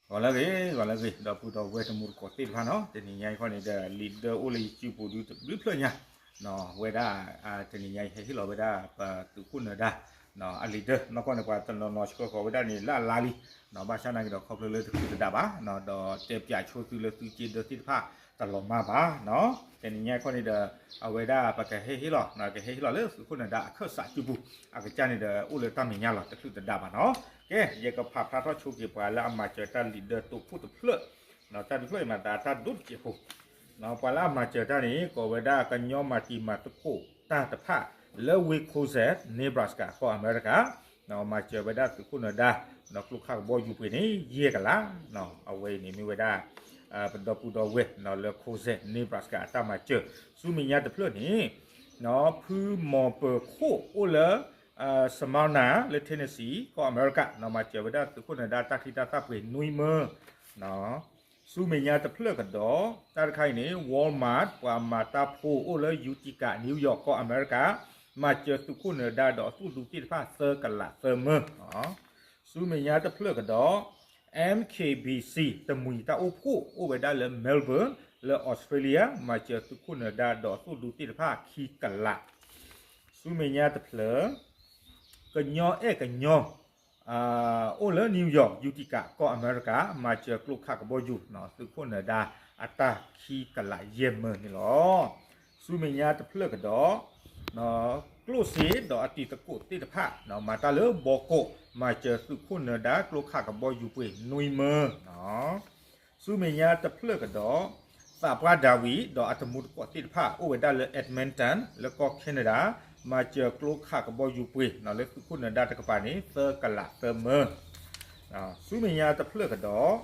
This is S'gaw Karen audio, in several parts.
ဂီၤလၢအဂ့ၤ ဂီၤလၢအဂ့ၤ ဒီပုၢ်ဒီဝဲၢ်တံၤသကိးသ့ၣ်တဖၣ်နီၤ, တနံၤညါအံၤခီန့ၣ်ဒီး လံာ်ဒၢအိၣ်လၢယစုပူၤဒုတဘျုးဖျၢၣ်ညါ, ဝဲဒၣ် တနံၤညါအံၤ ဟဲဟ့ၣ်လီၤဝဲဒၣ် ပသုးခိၣ်နၢၤဒါ အလံာ်ဒၢ, နီၢ်ကီၢ်န့ၣ် ပှၤတနီၤနီၤဆှၢဃီၤဝဲဒၣ်န့ၣ် လၢအလါလံ, ဘၣ်ဆၣ်နာ်က့ဒီး ခီဖျိလၢတချုးတဒးဘၣ်, ဒီးတဲပၠးဆိသုလၢသုက့ဒၢသ့ၣ်တဖၣ်တလီၤမၢ်ဘၣ်နီၤ. တနံၤညါအံၤခီန့ၣ်ဒီး အဝဲဒၣ်ပကဟဲဟ့ၣ်လီၤ, ကဟဲဟ့ၣ်လီၤလၢသုးခိၣ်နၢၤဒါအခၢၣ်စးစုပူၤ, အကစၢ်န့ၣ်ဒီး အိၣ်လၢတၢ်မဲာ်ညါလီၤ တချုးတဒးဘၣ်နီၤ. ကဲ ယကဖးဖျါထီၣ်ဆိက့ၤပှၤလၢအမၤစၢၤတၢ်လံာ်ဒၢတိခိၣ်တဖျၢၣ်, တၢ်တဖျၢၣ်အံၤမၤသးတၢ်ဒိၣ်တစဲးဖိ, ပှၤလၢအမၤစၢၤတၢ်န့ၣ် ကိးဝဲဒၣ်ကညီမၤတံၤမၤသကိးတၢ်တဖၣ် လၢဝ့ၢ် Kosel, Nebraska ကီၢ်အမဲရကၤ, မၤစၢၤဝဲဒၣ်သုးခိၣ်နၢၤဒါ ဒီးကျိခါကဘီယူၤပှ့ၤန့ၣ် ယဲၢ်ကလး, အဝဲအံၤန့ၣ်မ့ၢ်ဝဲဒၣ် ပဒီပုၢ်ဒီဝဲၢ်လၢ Kosel, Nebraska အတၢ်မၤစၢၤ, ဆူမဲာ်ညါတဖျၢၣ်န့ၣ် ဖုမီၤပၢၤခိၣ်အိၣ်လၢ Smyrna လၢ Tennessee ကီၢ်အမဲရကၤ မၤစၢၤဝဲဒၣ်သုးခိၣ်နၢၤဒါ တၢ်ချံတၢ်သၣ်ပှ့ၤနွံမၢ, ဆူမဲာ်ညါတဖျၢၣ်ကဒီး တၢ်တခါအံၤန့ၣ် Walmart ပှၤမၤတၢ်ဖိအိၣ်လၢ Utica, New York ကီၢ်အမဲရကၤ မၤစၢၤသုးခိၣ်နၢၤဒါဒီးအသူၣ်ဒူသ့ၣ်တဖၣ်သၢကလးသၢမၢ, ဆူမဲာ်ညါတဖျၢၣ်ကဒီး M K B C တမှံၤတၢ်အိၣ်ဖှိၣ်အိၣ်ဝဲဒၣ်လၢ Melbourne လၢ Australia မၤစၢၤသုးခိၣ်နၢၤဒါဒီးအသူၣ်ဒူသ့ၣ်တဖၣ်ခံကလး, ဆူမဲာ်ညါတဖျၢၣ် ကညီအဲၣ်ကညီ အိၣ်လၢ New York, Utica ကီၢ်အမဲရကၤ မၤစၢၤကျိခါကဘီယူၤ သုးခိၣ်နၢၤဒါအတၢ်ခံကလးယဲၢ်မၢန့ၣ်လီၤ. ဆူမဲာ်ညါတဖျၢၣ်ကဒီး ကျိၣ်စ့ဒီးအတံၤသကိးသ့ၣ်တဖၣ် မၤတၢ်လၢဘီကီး မၤစၢၤသုးခိၣ်နၢၤဒါကျိခါကဘီယူၤပှ့ၤနွံမၢ ဆူမဲာ်ညါတဖျၢၣ်ကဒီး သးပှၢ်ဒၤဝံးဒီးအတံၤသကိးသ့ၣ်တဖၣ် အိၣ်ဝဲဒၣ်လၢ Edmonton လၢကီၢ် Canada မၤစၢၤကျိခါကဘီယူၤပှ့ၤ လၢသုးခိၣ်နၢၤဒါတကပၤန့ၣ် သၢကလးသၢမၢ, ဆူမဲာ်ညါတဖျၢၣ်ကဒီး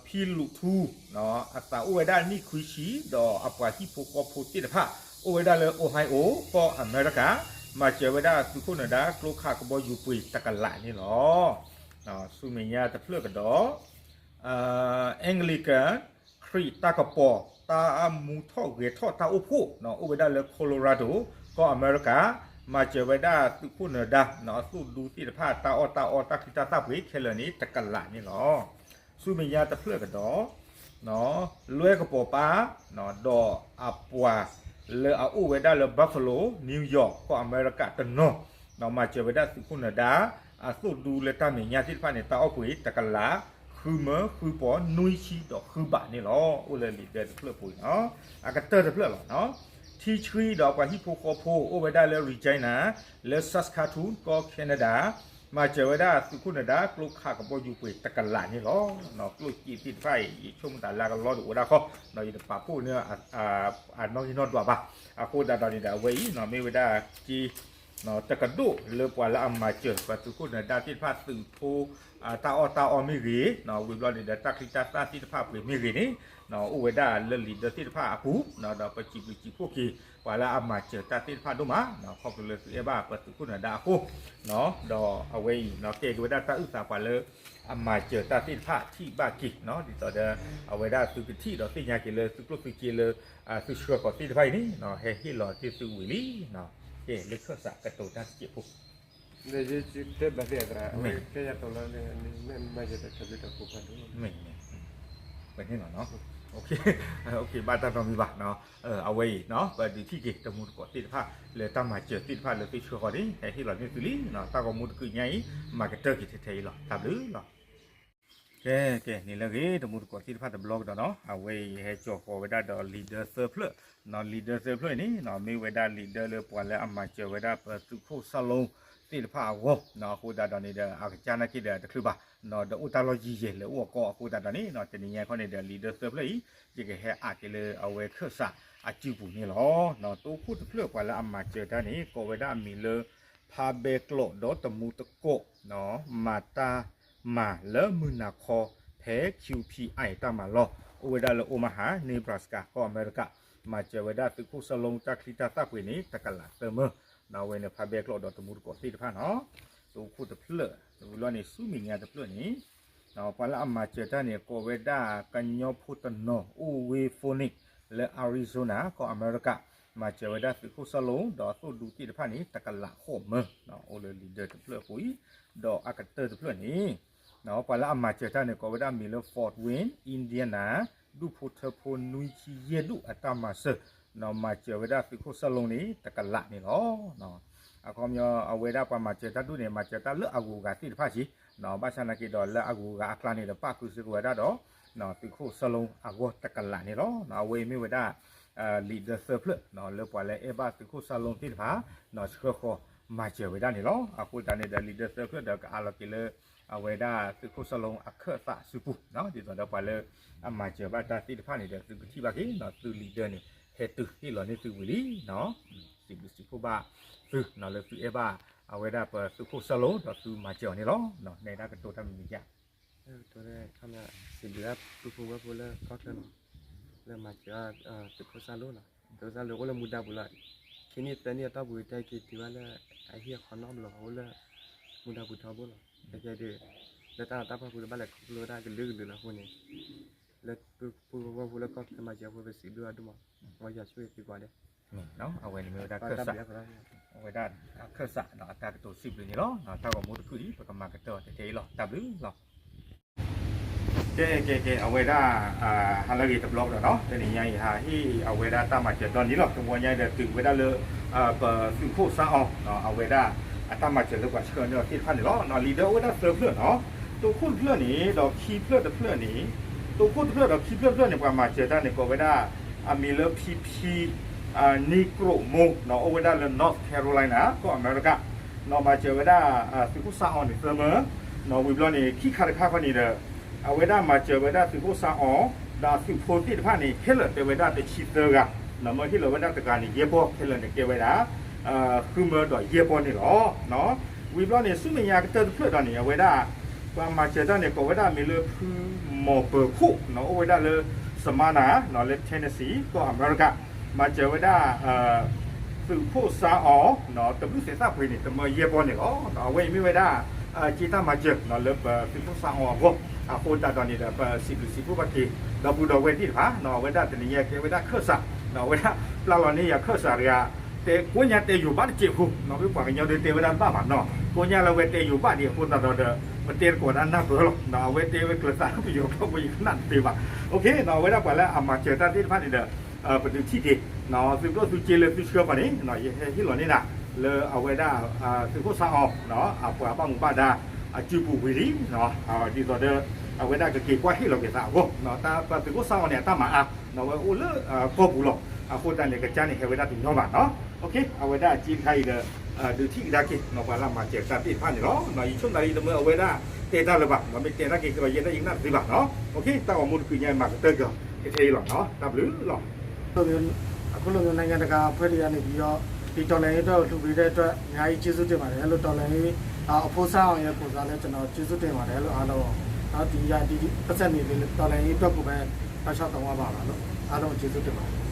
ဖံလူးထူ အသးအိၣ်ဝဲဒၣ်နံၣ်ခွံဆံ ဒီးအပှၤဟံၣ်ဖိဃီဖိသ့ၣ်တဖၣ် အိၣ်ဝဲဒၣ်လၢ Ohio ကီၢ်အမဲရကၤ မၤစၢၤဝဲဒၣ်သုးခိၣ်နၢၤဒါကျိခါကဘီယူၤပှ့ၤတကလးန့ၣ်လီၤ. ဆူမဲာ်ညါတဖျၢၣ်ကဒီး Anglican ခရံာ်တၢ်ကပီၤ တၢ်မူထီၣ်ဂဲၤထီၣ်တၢ်အိၣ်ဖှိၣ် အိၣ်ဝဲဒၣ်လၢ Colorado ကီၢ်အမဲရကၤ မၤစၢၤဝဲဒၣ်သုးခိၣ်နၢၤဒါ အသူၣ်ဒူသ့ၣ်တဖၣ် တၢ်အီၣ်တၢ်အီတၢ်ချံတၢ်သၣ်ပှ့ၤခဲလၢာ်န့ၣ် တကလးန့ၣ်လီၤ. ဆူမဲာ်ညါတဖျၢၣ်ကဒီး လွဲကပီၤပၢ် ဒီးအပှၤလၢအအိၣ်ဝဲဒၣ်လၢ Buffalo, New York ကီၢ်အမဲရကၤတနီၤ မၤစၢၤဝဲဒၣ်သုးခိၣ်နၢၤဒါ အသူၣ်ဒူလၢတၢ်မဲာ်ညါသ့ၣ်တဖၣ်န့ၣ် တၢ်အီၣ်ပှ့ၤတကလး ဃုမၢ ဃုပီၤ နွံဆံဒီးဃုဘးန့ၣ်လီၤ. အိၣ်လၢလံာ်ဒၢတဖျၢၣ်ပူၤန့ၣ်လီၤ. အကတၢၢ်တဖျၢၣ်လီၤ. ထံဆှံဒီးပှၤဟံၣ်ဖိဃီဖိ အိၣ်ဝဲဒၣ်လၢ Regina လၢ Saskatoon ကီၢ် Canada မၤစၢၤဝဲဒၣ်သုးခိၣ်နၢၤဒါကျိခါကဘီယူၤပှ့ၤတကလးန့ၣ်လီၤ. ကျိၣ်စ့သ့ၣ်တဖၣ်အံၤ ယဆိကမိၣ်သးလၢအကလီတအိၣ်ဒၣ်ဃီ ဒီးယတပာ်ဖှိၣ်န့ၢ် အနီၣ်ဂံၢ်နီၣ်ဒွးဘၣ်. အဃိသတးဒီးန့ၣ်ဒီး အဝဲအံၤ မ့ၢ်ဝဲဒၣ်က့ တကဒိၣ်လၢပှၤလၢအမၤစၢၤ ပှၤသုးခိၣ်နၢၤဒါသ့ၣ်တဖၣ်သုးဖိ တၢ်အီၣ်တၢ်အီမ့ၢ်ဂ့ၤ, ဝံၤဘျီန့ၣ်ဒီး တၢ်ချံတၢ်သၣ်သ့ၣ်တဖၣ်ပှ့ၤမ့ၢ်ဂ့ၤန့ၣ် အိၣ်ဝဲဒၣ်လၢလံာ်ဒၢသ့ၣ်တဖၣ်အပူၤ ဒီးပစံးဘျုးစံးဖှိၣ်က့ၤ ပှၤလၢအမၤစၢၤတၢ်သ့ၣ်တဖၣ်ဒိၣ်မး ခီဖျိလၢသုအဲၣ်ဘၣ်ပှၤသုးခိၣ်နၢၤဒါအဃိ ဒီးအဝဲအံၤ ကဲက့ၤဝဲဒၣ်တၢ်အုၣ်သးပှၤလၢအမၤစၢၤတၢ်သ့ၣ်တဖၣ်ထံၣ်ဘၣ်က့ၤ ဒ်သိးဒီး အဝဲဒၣ်သုကထံၣ်ဒီးသ့ၣ်ညါက့ၤလၢသုကျိၣ်သုစ့လၢ သုဆှၢဃီၤသ့ၣ်တဖၣ်အံၤန့ၣ် ဟဲဟ့ၣ်လီၤတ့ၢ်သုဝံၤလံ. ကဲလၢခၢၣ်စးကတိၤတၢ်တစဲးဖိ မ့ၢ် မ့ၢ် ဘၣ်တၢ်နီတမံၤဘၣ်, အဝဲအံၤ ပဒုးထံၣ်က့ၤတမူတကိးသ့ၣ်တဖၣ် လၢတၢ်မၤစၢၤသ့ၣ်တဖၣ်လၢသုဆှၢဃီၤန့ၣ် ဟဲဟ့ၣ်လီၤန့ၢ်သုလံ, တၢ်ဂီၤမူတကုးညါအံၤ မၤကတၢၢ်က့ၤထဲထဲအံၤလီၤ. တၢ်ဘျုးလီၤ. ကဲ ကဲ န့ၣ်လၢအဂ့ၤ တမူတကိးသ့ၣ်တဖၣ်တဘျီကဒီးနီၤ အဝဲအံၤဟဲကၠီၤဃီၤဝဲဒၣ်ဒီးလံာ်ဒၢသၢဖျၢၣ်, လံာ်ဒၢသၢဖျၢၣ်အံၤန့ၣ် မ့ၢ်ဝဲဒၣ်လံာ်ဒၢလၢပှၤလၢအမၤစၢၤဝဲဒၣ်ပသုးခိၣ်စၢ်လိသ့ၣ်တဖၣ်အဂီၢ်, အဃိသတးဒီးန့ၣ်ဒီး အကစၢ်နာ်က့ဒီးတချုးဘၣ်, ဒီးအိၣ်တၢ်လီၢ်ယံၤယဲၢ်လၢအိၣ်အကီအဃိသတးဒီးန့ၣ် တနံၤညါခီန့ၣ်ဒီး လံာ်ဒၢသၢဖျၢၣ်အံၤ ယကဟဲအးက့ၤလၢအဝဲခၢၣ်စးအစုပူၤန့ၣ်လီၤ. တအိၣ်ခိၣ်တဖျၢၣ်ပှၤလၢအမၤစၢၤတၢ်န့ၣ် ကိးဝဲဒၣ်အမံၤလၢ ဖါဘဲကျိးဒီးတမူတကိး မၤတၢ်မၤလၢမုၢ်နၤခီ ဖဲ Q P I တၢ်မၤလီၢ် အိၣ်ဝဲဒၣ်လၢ Omaha, Nebraska ကီၢ်အမဲရကၤ, မၤစၢၤဝဲဒၣ်သုးခိၣ်စၢ်လိတၢ်ချံတၢ်သၣ်ပှ့ၤန့ၣ် တကလးသၢမၢ, အဝဲန့ၣ်ဖါဘဲကျိးဒီးတမူတကိးသ့ၣ်တဖၣ်နီၤ, တအိၣ်ခိၣ်တဖျၢၣ်, တဝံၤလီၤန့ၣ် ဆူမဲာ်ညါတဖျၢၣ်န့ၣ် ပှၤလၢအမၤစၢၤတၢ်န့ၣ် ကိးဝဲဒၣ်ကညီဖိတနီၤ အိၣ်ဝ့ၢ် Phoenix လၢ Arizona ကီၢ်အမဲရကၤ, မၤစၢၤဝဲဒၣ်သုးခိၣ်စၢ်လိ ဒီးအသူၣ်ဒူသ့ၣ်တဖၣ်န့ၣ် တကလးဃိးမၢ, အိၣ်လၢလံာ်ဒၢတဖျၢၣ်အပူၤအံၤ, ဒီးအကတၢၢ်တဖျၢၣ်န့ၣ် ပှၤလၢအမၤစၢၤတၢ်န့ၣ် ကိးဝဲဒၣ်မံၤလၢ Fort Wayne Indiana ဒူၣ်ဖိထၢဖိနွံဆံယဲၢ်ဒူၣ်အတၢ်မၤစၢၤ, မၤစၢၤဝဲဒၣ်သုးခိၣ်စၢ်လိန့ၣ် တကလးန့ၣ်လီၤ. အခီပညီအဝဲဒၣ်ပှၤမၤစၢၤတၢ်ဒူၣ်န့ၣ် မၤစၢၤတၢ်လၢအဂုၤအဂၤသ့ၣ်တဖၣ်က့, ဘၣ်ဆၣ်နာ်က့ဒီးလၢအဂုၤအဂၤအကျါန့ၣ်ဒီး ပၣ်ဃုာ်စ့ၢ်ကီးဝဲဒၣ်ဒီး သုးခိၣ်စၢ်လိအဂီၢ်တကလးန့ၣ်လီၤ. အဝဲအံၤမ့ၢ်ဝဲဒၣ် leader သၢဖျၢၣ် လၢပှၤလၢအဲၣ်ဘၣ်သုးခိၣ်စၢ်လိသ့ၣ်တဖၣ် ဆှၢဃီၤမၤစၢၤဝဲဒၣ်န့ၣ်လီၤ. အဃိသတးန့ၣ်ဒီး leader သၢဖျၢၣ်ဒီးကအးလီၤက့ၤလၢ အဝဲဒၣ်သုးခိၣ်စၢ်လိအခၢၣ်သးစုပူၤ, ဒ်သိးဒီးပှၤလၢအမၤစၢၤဘၣ်တၢ်သ့ၣ်တဖၣ်န့ၣ်ဒီး သုကထံၣ်ဘၣ်က့ၤ သု leader န့ၣ် ဟဲတုၤဟ့ၣ်လီၤန့ၢ်သုဝံၤလံ. စံးဘျုးစံးဖှိၣ်ဘၣ်သု လၢသုအဲၣ်ဘၣ်အဝဲဒၣ်ပသုးခိၣ်စၢ်လိ ဒီးသုမၤစၢၤအီၤန့ၣ်လီၤ. နဲဒၣ်ကတိၤတၢ်မံၤမံၤယါ စံးဘျုးဒၣ်ပုၢ်ဖိဝဲၢ်ဖိလၢကီၢ်ချၢလီၤ, လၢမၤစၢၤ သုးခိၣ်စၢ်လိလီၤ. သုးခိၣ်စၢ်လိအိၣ်လၢမူဒါပူၤလီၤ. ခံနံၣ်သၢနံၣ်အတီၢ်ပူၤ တဲက့ၤတုၤဘၣ်လၢ အဟံၣ်အခီနီတဘျီ အိၣ်လၢမူဒါပူၤထီဘိလီၤ. ခဲကဲဒုး လၢတၢ်နးတၢ်ဖှီၣ်ပူၤဒီး ဘၣ်လဲၤခီဖျိဝဲဒၣ်ကလုာ်ကလုာ်လီၤအဃိန့ၣ် လၢပုၢ်ဖိဝဲၢ်ဖိလၢကီၢ်ချၢမၤစၢၤအဃိ ပစံးဘျုးအီၤဒိၣ်မး, မ်ယွၤဆိၣ်ဂ့ၤသုကိးဂၤဒဲး. အဝဲန့ၣ်မ့ၢ်ဝဲဒၣ်ခၢၣ်စး, အဝဲဒၣ်ခၢၣ်စးဒီးအတၢ်ကတိၤစံးဘျုးန့ၣ်လီၤ. တၢ်ဂီၤမူတဖုအံၤ ပကမၤကတၢၢ်အီၤတက့ၢ်အံၤလီၤ. တၢ်ဘျုးလီၤ. ကဲ ကဲ ကဲ အဝဲဒၣ် ဟါလၢအဂ့ၤတဘျီကဒီးနီၤ, တနံၤညါအံၤဟးဟ့ၣ်အဝဲဒၣ်တၢ်မၤစၢၤဒီနံၤလီၤ. တဝီညါဒီးတုၤဝဲဒၣ်လၢ ပသုးခိၣ်စၢ်အီၤ အဝဲဒၣ်အတၢ်မၤစၢၤလၢပှၤဆှၢန့ၢ်အီၤသ့ၣ်တဖၣ်န့ၣ်လီၤ. leader အိၣ်ဝဲဒၣ်သၢဖျၢၣ်နီၤ. တိခိၣ်တဖျၢၣ်န့ၣ် ဒီးခံဖျၢၣ်တဖျၢၣ်န့ၣ်, တိခိၣ်တဖျၢၣ်ဒီးခံဖျၢၣ်တဖျၢၣ်န့ၣ် ပှၤမၤစၢၤတၢ်န့ၣ် ကိးဝဲဒၣ် အမံၤလၢ ဖံဖံ နံကြိးမိၢ် အိၣ်ဝဲဒၣ်လၢ North Carolina ကီၢ်အမဲရကၤ, မၤစၢၤဝဲဒၣ် သုးခိၣ်စၢ်အီၤန့ၣ်သၢမၢ, ဝံၤဘျီန့ၣ် ခံခါတခါခီန့ၣ်ဒီး အဝဲဒၣ်မၤစၢၤဝဲဒၣ်သုးခိၣ်စၢ်အီၤ ဒီးအသုးဖိသ့ၣ်တဖၣ်န့ၣ် ခဲလၢာ်တဲဝဲဒၣ်တဆံသၢဂၤ, မ့ၢ်ဟ့ၣ်လီၤဝဲဒၣ်တဂၤန့ၣ် ယဲၢ်ပီၢ် ခဲလၢာ်န့ၣ်ကဲဝဲဒၣ် ဃုမၢဒီးယဲၢ်ပီၢ်န့ၣ်လီၤ. ဝံၤဘျီန့ၣ် ဆူမဲာ်ညါကတၢၢ်တဖျၢၣ်ဒီးန့ၣ် အဝဲဒၣ် ပှၤမၤစၢၤတၢ်န့ၣ် ကိးဝဲဒၣ်မံၤလၢ ဖုမီၤပၢၤခိၣ် အိၣ်ဝဲဒၣ်လၢ Smyrna လၢ Tennessee ကီၢ်အမဲရကၤ, မၤစၢၤဝဲဒၣ် သုးခိၣ်စၢ်အီၤ တဘျုးသဲးသၣ်ပှ့ၤန့ၣ် တမၢယဲၢ်ပီၢ်န့ၣ်လီၤ. အဝဲအံၤမ့ၢ်ဝဲဒၣ် က့တၢ်မၤစၢၤလၢပသုးခိၣ်စၢ်အီၤအဂီၢ်, အဃိသတးဒီးန့ၣ်ဒီး ပစံးဘျုးစံးဖှိၣ်ဘၣ်က့ၤ ဒီပုၢ်ဒီဝဲၢ်သ့ၣ်တဖၣ်, အဝဲဒၣ်တနံၤညါကဲဝဲဒၣ်ခၢၣ်စး, အဝဲဒၣ်ပျၢ်လီၤန့ၢ်ယၤခၢၣ်စးတဂၤ, တဲကိးညါတဲယိၤဘၣ်တစဲးဖိ, မ့ၢ်ပှၤကညီဒုးတဲဝဲဒၣ်တဘၣ်ဘၣ်နီၤ, ကိးညါလၢဝဲတဲယိၤဘၣ်ဒံးအဃိသတးဒီးဒီး ပတဲတကိးဒၣ်နၢ်ပၢၢ်လီၤ. အဝဲတဲဝဲကျၢၤသးလၢပယီၤကျိာ်ဖိယကနၣ်တသ့ဘၣ်. အဝဲဒၣ်ပှၤလၢအမၤစၢၤတၢ်သ့ၣ်တဖၣ်န့ၣ်ဒီး ပဒုးထံၣ်က့ၤ သုးကျိၣ်သုးစ့လၢသုဆှၢဃီန့ၣ် ယဟဲဟ့ၣ်လီၤန့ၢ်နၤ လၢအဝဲဒၣ် သုးခိၣ်စၢ်အီၤ အပှၤဘၣ်မူဘၣ်ဒါအစုပူၤဝံၤလံ, ဒ်သိးဒီး အဝဲဒၣ်ကက့ၤကွၢ်ဟ့ၣ်လီၤက့ၤသးအဂီၢ်, တၢ်ပသုးခိၣ်စၢ်အီၤန့ၣ် အတၢ်မၤအါ, အဝဲအိၣ်လၢကီၢ်ပူၤလီၤ. အဃိသတးန့ၣ် ကစၢ်န့ၣ်ဟဲဝဲဒၣ်တညီဘၣ်နီၤ. အဝဲဒၣ်အစ့တခါအံၤဒီး ဒုးထံၣ်ကဒါက့ၤ ပှၤလၢအမၤစၢၤတၢ်သ့ၣ်တဖၣ်န့ၣ်လီၤ. ယဆိကမိၣ်လၢယတမၢအဝဲဒၣ်တဲတၢ်လၢၤဘၣ်, မ့ၢ်တဲတၢ်က့ၤကဒီးယဲဒၣ်ယကနၣ်တသ့ဘၣ်နီၤ. တၢ်ဂီၤမူတဖုညါမၤကတၢၢ်က့ၤအီၤ ကထဲအံၤလီၤ. တၢ်ဘျုးလီၤ. အခုလိုမျိုးနိုင်ငံတကာအဖွဲ့တွေကနေပြီးတော့ ဒီတော်လှန်ရေးအတွက်လှူပေးတဲ့အတွက်အများကြီးကျေးဇူးတင်ပါတယ်လို့ တော်လှန်ရေးအဖိစားအောင်ရဲ့ကိုယ်စားလည်းကျွန်တော်ကျေးဇူးတင်ပါတယ်လို့အားလုံးဒီဒီပတ်သက်နေတယ်တော်လှန်ရေးအတွက်ကိုပဲတောက်လျှောက်သင်ဝါပါပါလို့အားလုံးကျေးဇူးတင်ပါတယ်